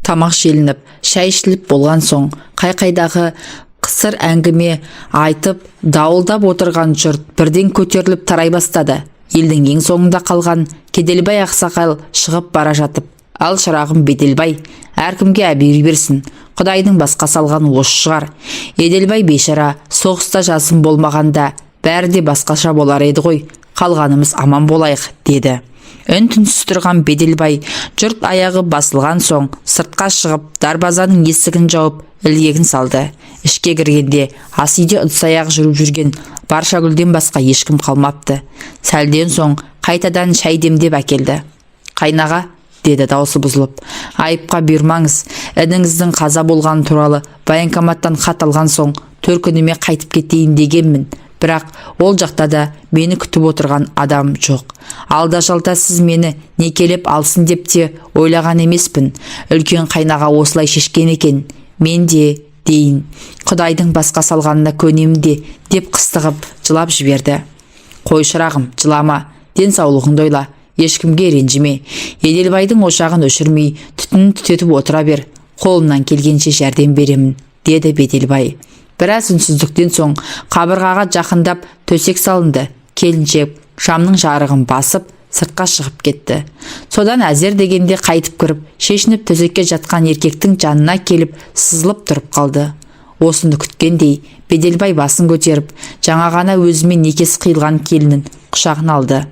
Тамақ желініп, шай ішіліп болған соң, қай-қайдағы қысыр әңгіме айтып, дауылдап отырған жұрт бірден көтеріліп тарай бастады. Елдің ең соңында қалған Кеделбай ақсақал шығып бара жатып: «Ал, шырағым Беделбай, әркімге әбүйір берсін, құдайдың басқа салған осы шығар. Еделбай бейшара соғыста жасым болмағанда, бәрі де басқаша болар еді ғой. Қалғанымыз аман болайық», – деді. Үн түнсіз тұрған Беделбай жұрт аяғы басылған соң сыртқа шығып, дарбазаның есігін жауып, ілгегін салды. Ішке кіргенде ас үйде ыдыс аяқ жуып жүрген Баршагүлден басқа ешкім қалмапты. Сәлден соң қайтадан шай демдеп әкелді. «Қайнаға, – деді даусы бұзылып, – айыпқа бұйырмаңыз. Ініңіздің қаза болғаны туралы военкоматтан хат алған соң, төркініме қайтып кетейін дегенмін. Бірақ ол жақта да мені күтіп отырған адам жоқ. Алда жалда сіз мені некелеп алсын деп те ойлаған емеспін. Үлкен қайнаға осылай шешкен екен, мен де дейін құдайдың басқа салғанына көнемін де», – деп қыстығып жылап жіберді. «Қой, шырағым, жылама, денсаулығыңды ойла, ешкімге ренжіме. Еделбайдың ошағын өшірмей, түтінін түтетіп отыра бер. Қолымнан келгенше жәрдем беремін», – деді Беделбай. Біраз үнсіздіктен соң қабырғаға жақындап төсек салынды. Келіншек шамның жарығын басып, сыртқа шығып кетті. Содан әзер дегенде қайтып кіріп, шешініп төсекке жатқан еркектің жанына келіп, сызылып тұрып қалды. Осыны күткендей Беделбай басын көтеріп, жаңа ғана өзімен некесі қиылған келінін құшағына алды.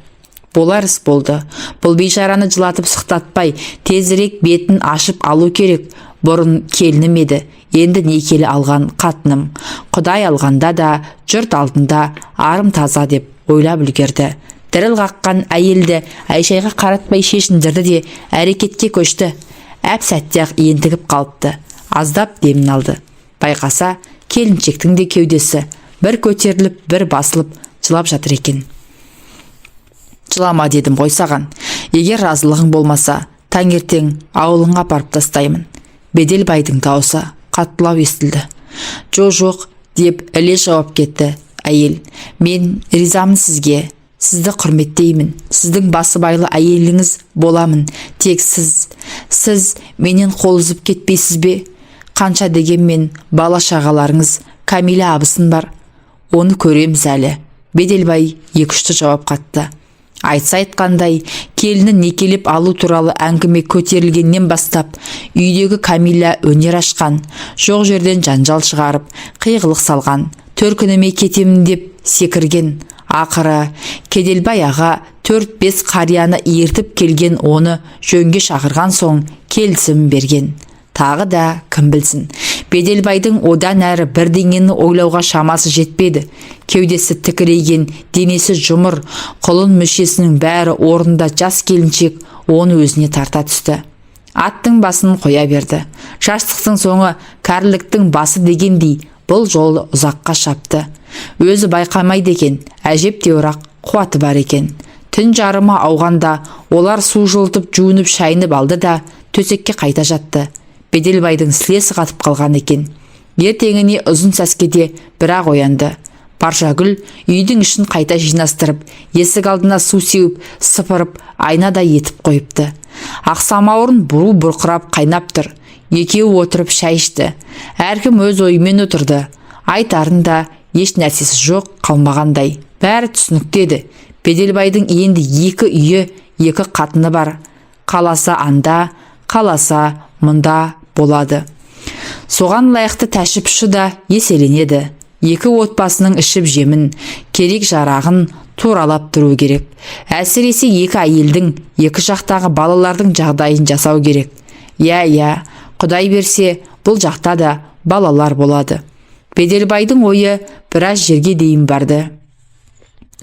Болар іс болды. Бұл бейшараны жылатып сықтатпай, тезірек бетін ашып алу керек. Бұрын келінім еді, енді некелі алған қатыным. Құдай алғанда да жұрт алдында арым таза деп ойлап үлгерді. Діріл қаққан әйелді әйшайға қаратпай шешіндірді де, әрекетке көшті. Әп сәтте ақ ентігіп қалыпты. Аздап демін алды. Байқаса, келіншектің де кеудесі бір көтеріліп, бір басылып, жылап жатыр екен. «Жылама дедім ғой саған. Егер разылығың болмаса, таңертең ауылыңа апарып тастаймын». Беделбайдың даусы қаттылау естілді. «Жо, жоқ», – деп іле жауап кетті әйел. «Мен ризамын сізге, сізді құрметтеймін, сіздің басыбайлы әйеліңіз боламын. Тек сіз менен қол үзіп кетпейсіз бе? Қанша дегенмен бала шағаларыңыз, Кәмилә абысын бар. Оны көреміз әлі». Беделбай екіұшты жауап қатты. Айтса айтқандай, келінін некелеп алу туралы әңгіме көтерілгеннен бастап үйдегі Камила өнер ашқан, жоқ жерден жанжал шығарып, қиғылық салған, төркініме кетемін деп секірген. Ақыры Кеделбай аға төрт-бес қарияны ертіп келген, оны жөнге шақырған соң келісім берген. Тағы да кім білсін, Беделбайдың одан әрі бірдеңені ойлауға шамасы жетпеді. Кеудесі тікірейген, денесі жұмыр, құлын мүшесінің бәрі орнында жас келіншек оны өзіне тарта түсті. Аттың басын қоя берді. Жастықтың соңы кәріліктің басы дегендей, бұл жолы ұзаққа шапты. Өзі байқамайды екен, әжептәуір ақ қуаты бар екен. Түн жарымы ауғанда олар су жылытып, жуынып шайынып алды да, төсекке қайта жатты. Беделбайдың сілесі қатып қалған екен. Ертеңіне ұзын сәскеде бірақ оянды. Баршагүл үйдің ішін қайта жинастырып, есік алдына су сеуіп, сыпырып, айнадай етіп қойыпты. Ақ самауырын бұру бұрқырап қайнап тұр. Екеуі отырып шай ішті. Әркім өз ойымен отырды. Айтарында еш нәрсесі жоқ қалмағандай, бәрі түсінікті еді. Беделбайдың енді екі үйі, екі қатыны бар. Қаласа анда, қаласа мұнда болады. Соған лайықты тәшіпші да еселенеді. Екі отбасының ішіп жемін, керек жарағын туралап тұру керек. Әсіресе екі әйелдің, екі жақтағы балалардың жағдайын жасау керек. Иә, иә, құдай берсе, бұл жақта да балалар болады. Беделбайдың ойы біраз жерге дейін барды.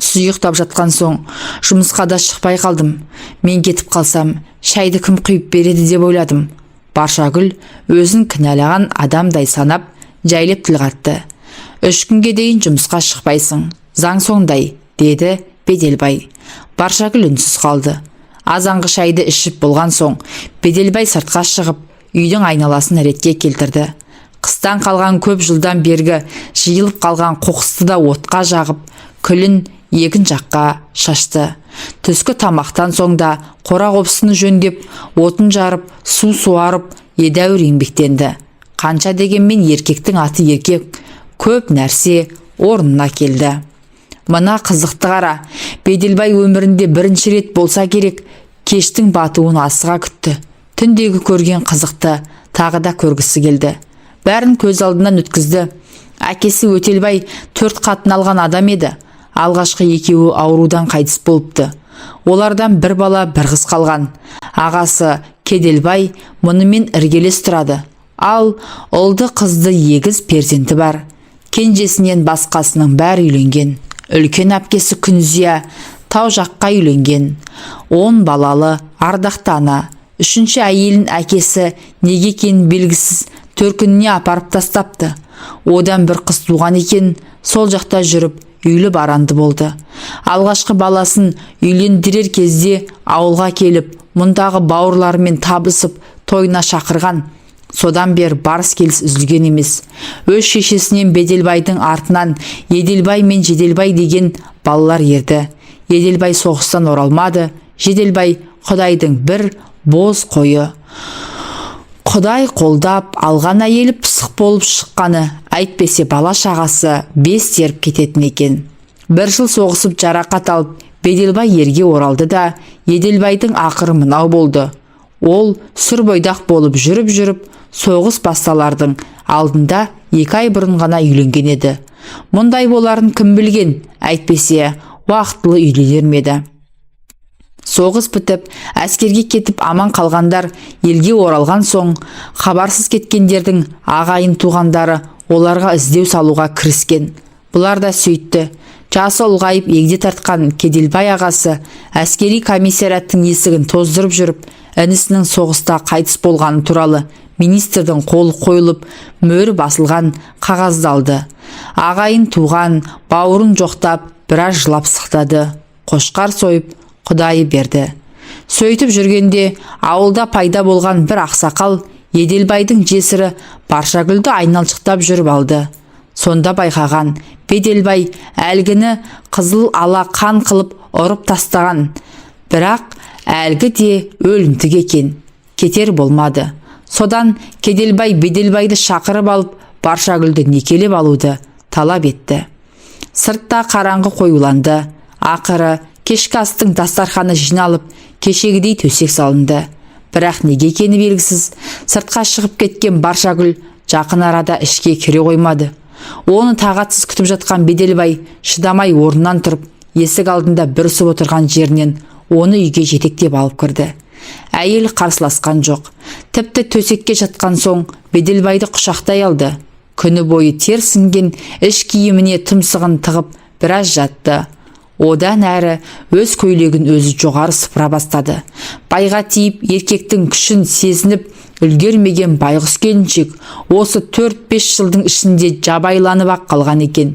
«Сіз ұйықтап жатқан соң жұмысқа да шықпай қалдым. Мен кетіп қалсам, шайды кім құйып береді деп ойладым». Баршагүл өзін кінәлаған адамдай санап, жайлап тіл қатты. «3 күнге дейін жұмысқа шықпайсың, заң сондай», – деді Беделбай. Баршагүл үнсіз қалды. Азанғы шайды ішіп болған соң Беделбай сыртқа шығып, үйдің айналасын ретке келтірді. Қыстан қалған, көп жылдан бергі жиылып қалған қоқысты да отқа жағып, күлін егін жаққа шашты. Түскі тамақтан соң да қора қопсыны жөндеп, отын жарып, су суарып, Едәуір еңбектенді. Қанша дегенмен еркектің аты еркек, көп нәрсе орнына келді. Мына қызықты қара, Беделбай өмірінде бірінші рет болса керек, кештің батуын асыға күтті. Түндегі көрген қызықты тағы да көргісі келді. Бәрін көз алдынан өткізді. Әкесі Өтелбай 4 қатын алған адам еді. Алғашқы екеуі аурудан қайтыс болыпты. Олардан бір бала, бір қыз қалған. Ағасы Кеделбай мұнымен іргелес тұрады. Ал ұлды қызды егіз перзенті бар. Кенжесінен басқасының бәрі үйленген. Үлкен әпкесі Күнзия тау жаққа үйленген. 10 балалы ардақты ана. Үшінші әйелін әкесі неге екенін белгісіз төркініне апарып тастапты. Одан бір қыз туған екен, сол жақта жүріп үйлі баранды болды. Алғашқы баласын үйлендірер кезде ауылға келіп, мұндағы бауырларымен табысып, тойына шақырған. Содан бері барыс-келіс үзілген емес. Өз шешесінен Беделбайдың артынан Еделбай мен Жеделбай деген балалар ерді. Еделбай соғыстан оралмады. Жеделбай Құдайдың бір боз қойы. Құдай қолдап алған әйелі пысық болып шыққаны, әйтпесе бала шағасы бес теріп кететін екен. Бір жыл соғысып жарақат алып, Беделбай ерге оралды да, Еделбайдың ақыры мынау болды. Ол сүр бойдақ болып жүріп-жүріп, соғыс басталардың алдында 2 ай бұрын ғана үйленген еді. Мұндай боларын кім білген, әйтпесе уақытылы үйленер ме еді? Соғыс бітіп, әскерге кетіп аман қалғандар елге оралған соң, хабарсыз кеткендердің ағайын туғандары оларға іздеу салуға кіріскен. Бұлар да сөйтті. Жасы ұлғайып егде тартқан Кеделбай ағасы әскери комиссариаттың есігін тоздырып жүріп, інісінің соғыста қайтыс болғаны туралы министрдің қолы қойылып, мөрі басылған қағазды алды. Ағайын туған бауырын жоқтап, біраз жылап сықтады. Қошқар сойып, Құдайы берді. Сөйтіп жүргенде ауылда пайда болған бір ақсақал Еделбайдың жесірі Баршагүлді айналшықтап жүріп алды. Сонда байқаған Беделбай әлгіні қызыл ала қан қылып ұрып тастаған. Бірақ әлгі де өлімтік екен. Кетер болмады. Содан Кеделбай Беделбайды шақырып алып, Баршагүлді некелеп алуды талап етті. Сыртта қараңғы қоюланды. Ақыры кешкі астың дастарханы жиналып, кешегідей төсек салынды. Бірақ неге екені белгісіз, сыртқа шығып кеткен Баршагүл жақын арада ішке кіре қоймады. Оны тағатсыз күтіп жатқан Беделбай шыдамай орнынан тұрып, есік алдында бүрісіп отырған жерінен оны үйге жетектеп алып кірді. Әйел қарсыласқан жоқ. Тіпті төсекке жатқан соң Беделбайды құшақтай алды. Күні бойы тер сіңген іш киіміне тұмсығын тығып біраз жатты. Одан әрі өз көйлегін өзі жоғары сыпыра бастады. Байға тиіп еркектің күшін сезініп үлгермеген байғұс келіншек осы 4-5 жылдың ішінде жабайланып ақ қалған екен.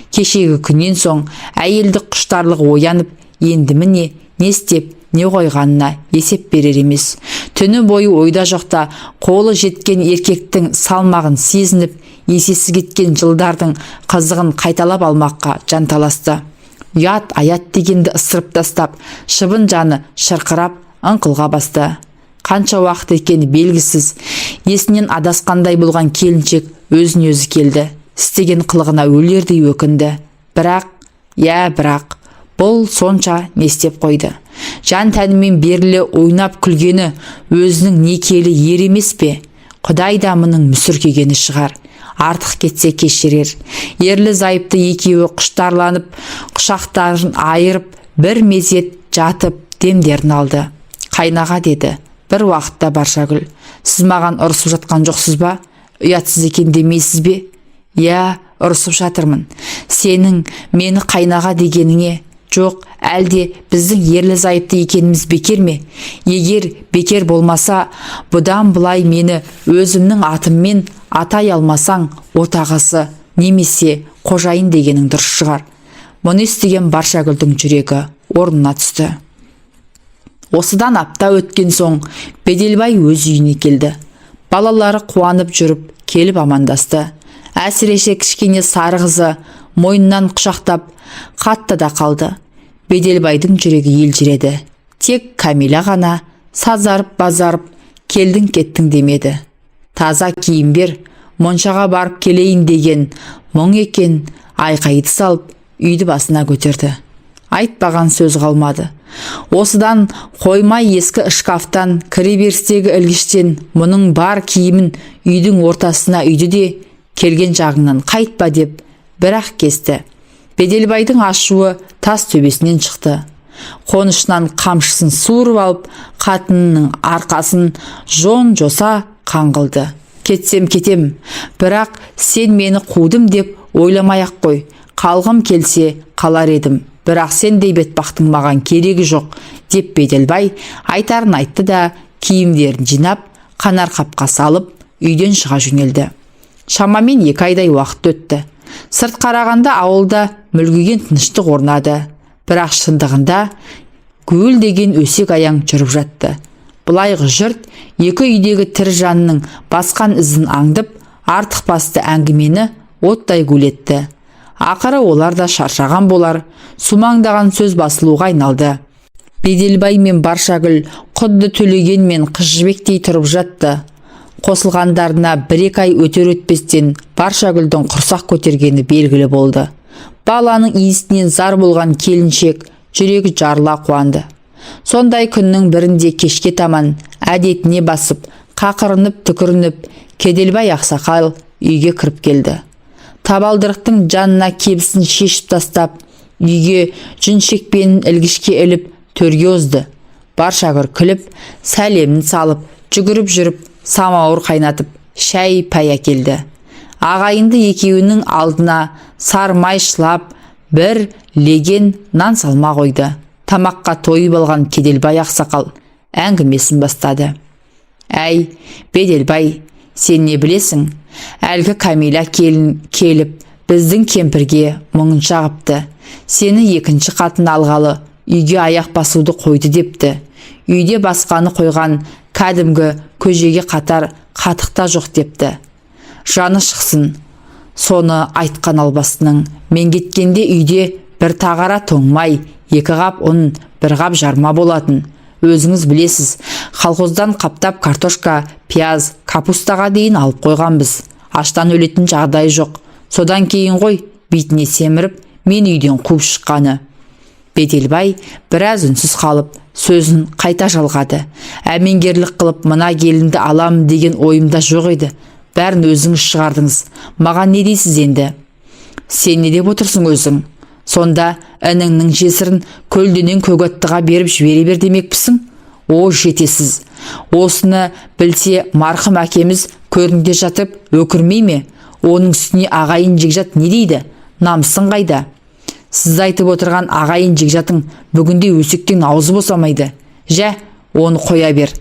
Кешегі күннен соң әйелдік құштарлығы оянып, енді міне не істеп не қойғанына есеп берер емес. Түні бойы ойда жоқта қолы жеткен еркектің салмағын сезініп, есесі кеткен жылдардың қызығын қайталап алмаққа жанталасты. Ұят аят дегенді ысырып тастап, шыбын жаны шырқырап ыңқылға басты. Қанша уақыт екені белгісіз, есінен адасқандай болған келіншек өзін өзі келді. Істеген қылығына өлердей өкінді. Бірақ, бірақ, бұл сонша не істеп қойды? Жан тәнімен беріле ойнап күлгені өзінің некелі ер емес пе? Құдай да мұның мүсіркегені шығар. Артық кетсе кешірер. Ерлі зайыпты екеуі құштарланып, құшақтарын айырып, бір мезет жатып демдерін алды. Қайнаға, деді бір уақытта Баршагүл, сіз маған ұрысып жатқан жоқсыз ба? Ұятсыз екен демейсіз бе? Иә, ұрысып жатырмын. Сенің мені қайнаға дегеніңе жоқ, әлде біздің ерлі зайыпты екеніміз бекер ме? Егер бекер болмаса, бұдан былай мені өзімнің атыммен атай алмасаң, отағасы немесе қожайын дегенің дұрыс шығар. Мұны естіген Баршагүлдің жүрегі орнына түсті. Осыдан апта өткен соң Беделбай өз үйіне келді. Балалары қуанып жүріп келіп амандасты. Әсіресе кішкене сары қызы мойнынан құшақтап қатты да қалды. Беделбайдың жүрегі елжіреді. Тек Камила ғана сазарып базарып келдің кеттің демеді. Таза киім бер, моншаға барып келейін деген мұң екен, айқайды салып, үйді басына көтерді. Айтпаған сөз қалмады. Осыдан қоймай ескі шкафтан, кіреберістегі ілгіштен мұның бар киімін үйдің ортасына үйді де, келген жағыңнан қайтпа деп бір-ақ кесті. Беделбайдың ашуы тас төбесінен шықты. Қонышынан қамшысын суырып алып, қатынының арқасын жон-жоса қан қылды. Кетсем кетем, бірақ сен мені қудым деп ойламай-ақ қой. Қалғым келсе қалар едім, бірақ сендей бетбақтың маған керегі жоқ, деп Беделбай айтарын айтты да, киімдерін жинап, қанар қапқа салып, үйден шыға жөнелді. Шамамен 2 айдай уақыт өтті. Сырт қарағанда ауылда мүлгіген тыныштық орнады. Бірақ шындығында гүл деген өсек аяң жүріп жатты. Былайғы жұрт екі үйдегі тірі жанның басқан ізін аңдып, артық басты әңгімені оттай гулетті. Ақыры олар да шаршаған болар, сумаңдаған сөз басылуға айналды. Беделбай мен Баршагүл құдды Төлеген мен Қыз Жібектей тұрып жатты. Қосылғандарына 1-2 ай өтер өтпестен Баршагүлдің құрсақ көтергені белгілі болды. Баланың иісінен зар болған келіншек жүрегі жарыла қуанды. Сондай күннің бірінде кешке таман әдетіне басып, қақырынып түкірініп, Кеделбай ақсақал үйге кіріп келді. Табалдырықтың жанына кебісін шешіп тастап, үйге жүн шекпенін ілгішке іліп, төрге озды. Баршагүл күліп, сәлемін салып, жүгіріп жүріп, самауыр қайнатып, шәй пай әкелді. Ағайынды екеуінің алдына сармай шылап, бір леген нан салма қойды. Тамаққа тойып алған Кеделбай ақсақал әңгімесін бастады. Әй, Беделбай, сен не білесің? Әлгі Кәмила келін келіп, біздің кемпірге мұңын шағыпты. Сені екінші қатын алғалы үйге аяқ басуды қойды депті. Үйде басқаны қойған кәдімгі көжеге қатар қатық та жоқ депті. Жаны шықсын, соны айтқан албастының. Мен кеткенде үйде бір тағара тоңмай, 2 қап ұн, бір қап жарма болатын. Өзіңіз білесіз, колхоздан қаптап картошка, пияз, капустаға дейін алып қойғанбыз. Аштан өлетін жағдай жоқ. Содан кейін ғой бетіне семіріп, мен үйден қуып шыққаны. Беделбай біраз үнсіз қалып, сөзін қайта жалғады. Әмеңгерлік қылып мына келінді аламын деген ойымда жоқ еді. Бәрін өзіңіз шығардыңыз. Маған не дейсіз енді? Сен не деп отырсың өзің? Сонда ініңнің жесірін көлденең көк аттыға беріп жібере бер демекпісің? О, жетесіз. Осыны білсе, марқұм әкеміз көрінде жатып өкірмей ме? Оның үстіне ағайын жекжат не дейді? Намысың қайда? Сіз айтып отырған ағайын жекжатың бүгінде өсектен аузы босамайды. Жә, оны қоя бер.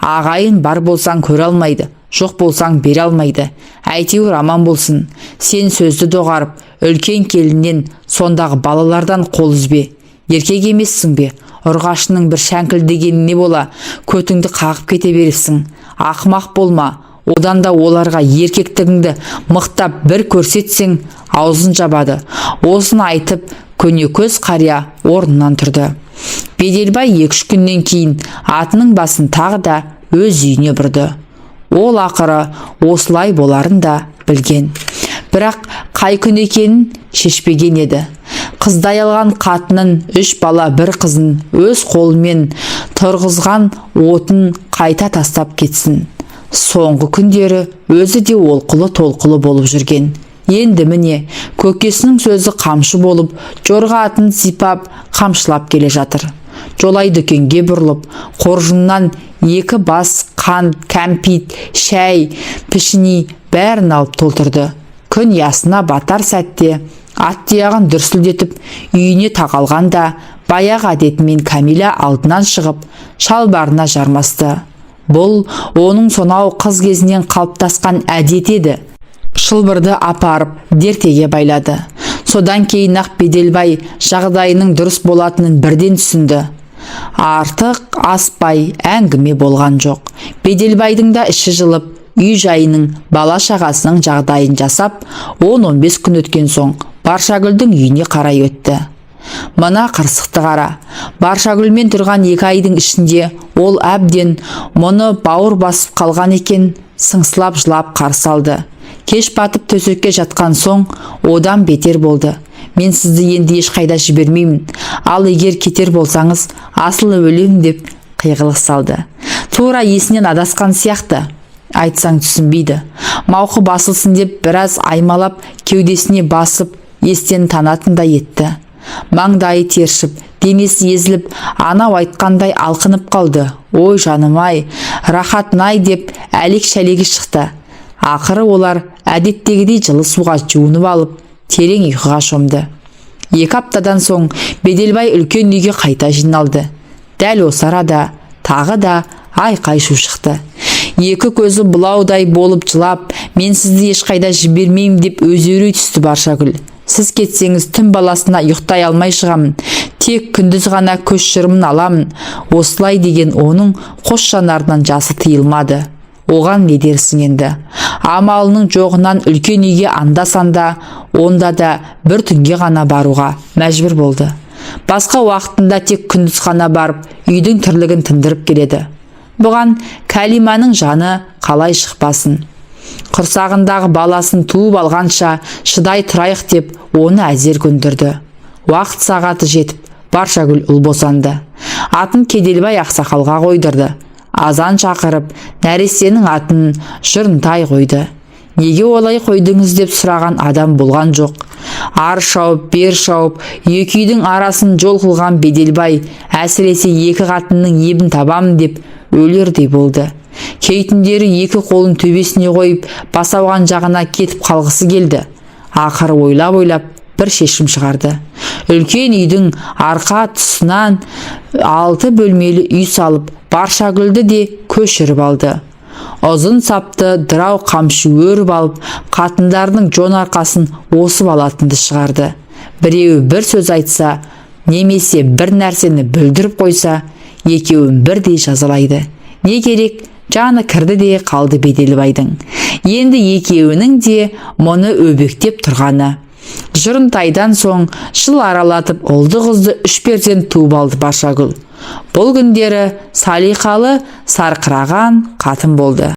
Ағайын бар болсаң көре алмайды, жоқ болсаң бере алмайды. Әйтеуір аман болсын. Сен сөзді доғарып, үлкен келіннен, сондағы балалардан қол үзбе. Еркек емессің бе? Ұрғашының бір шәңкілдегеніне бола, көтіңді қағып кете бересің. Ақымақ болма. Одан да оларға еркектігіңді мықтап бір көрсетсең, аузын жабады. Осыны айтып, көнекөз қария орнынан тұрды. Беделбай 2-3 күннен кейін атының басын тағы да өз үйіне бұрды. Ол ақыры осылай боларын да білген. Бірақ қай күн екенін шешпеген еді. Қыздай алған қатынын, үш бала бір қызын өз қолымен тұрғызған отын қайта тастап кетсін. Соңғы күндері өзі де олқылы толқылы болып жүрген. Енді міне, көкесінің сөзі қамшы болып, жорға атын сипап, қамшылап келе жатыр. Жолай дүкенге бұрылып, қоржыннан екі бас қант, кәмпит, шәй, пішіни бәрін алып толтырды. Күн ясына батар сәтте ат тұяғын дүрсілдетіп үйіне тақалғанда, баяғы әдетімен Кәмила алдынан шығып, шалбарына жармасты. Бұл оның сонау қыз кезінен қалыптасқан әдеті еді. Шылбырды апарып дертеге байлады. Содан кейін ақ Беделбай жағдайының дұрыс болатынын бірден түсінді. Артық аспай әңгіме болған жоқ. Беделбайдың да іші жылып, үй жайының, бала шағасының жағдайын жасап, 10-15 күн өткен соң Баршагүлдің үйіне қарай өтті. Мына қырсықты қара. Баршагүлмен тұрған 2 айдың ішінде ол әбден мұны бауыр басып қалған екен. Сыңсылап жылап қарсы алды. Кеш батып төсекке жатқан соң одан бетер болды. Мен сізді енді ешқайда жібермеймін, ал егер кетер болсаңыз, асылып өлемін, деп қиғылық салды. Тура есінен адасқан сияқты, айтсаң түсінбейді. Мауқы басылсын деп біраз аймалап, кеудесіне басып, естен танатындай етті. Маңдайы тершіп, денесі езіліп, анау айтқандай алқынып қалды. Ой, жаным-ай, рахатын-ай, деп әлек-шәлегі шықты. Ақыры олар әдеттегідей жылы суға жуынып алып, терең ұйқыға шомды. 2 аптадан соң Беделбай үлкен үйге қайта жиналды. Дәл осы арада тағы да айқай шу шықты. Екі көзі бұлаудай болып жылап, мен сізді ешқайда жібермеймін, деп өзеурей түсті Баршагүл. Сіз кетсеңіз, түн баласына ұйықтай алмай шығамын, тек күндіз ғана көз шырымын аламын. Осылай деген оның қос жанарынан жасы тыйылмады. Оған не дерсің енді? Амалының жоғынан үлкен үйге анда-санда, онда да бір түнге ғана баруға мәжбүр болды. Басқа уақытында тек күндіз ғана барып, үйдің тірлігін тындырып келеді. Бұған Кәлиманың жаны қалай шықпасын? Құрсағындағы баласын туып алғанша шыдай тұрайық деп, оны әзер көндірді. Уақыт сағаты жетіп, Баршагүл ұл босанды. Атын Кеделбай ақсақалға қойдырды. Азан шақырып, нәрестенің атын Жұрынтай қойды. Неге олай қойдыңыз деп сұраған адам болған жоқ. Ар шауып, бер шауып, екі үйдің арасын жол қылған Беделбай әсіресе екі қатынның ебін табамын деп өлердей болды. Кей түндері екі қолын төбесіне қойып, бас ауған жағына кетіп қалғысы келді. Ақыры ойлап-ойлап бір шешім шығарды. Үлкен үйдің арқа тұсынан алты бөлмелі үй салып, Баршагүлді де көшіріп алды. Ұзын сапты дырау қамшы өріп алып, қатындарының жон арқасын осып алатынды шығарды. Біреуі бір сөз айтса немесе бір нәрсені бүлдіріп қойса, екеуін бірдей жазалайды. Не керек, жаны кірді де қалды Беделбайдың. Енді екеуінің де мұны өбектеп тұрғаны. Жұрынтайдан соң жыл аралатып, ұлды қызды үш перзент туып алды Баршагүл. Бұл күндері салиқалы, сарқыраған қатын болды.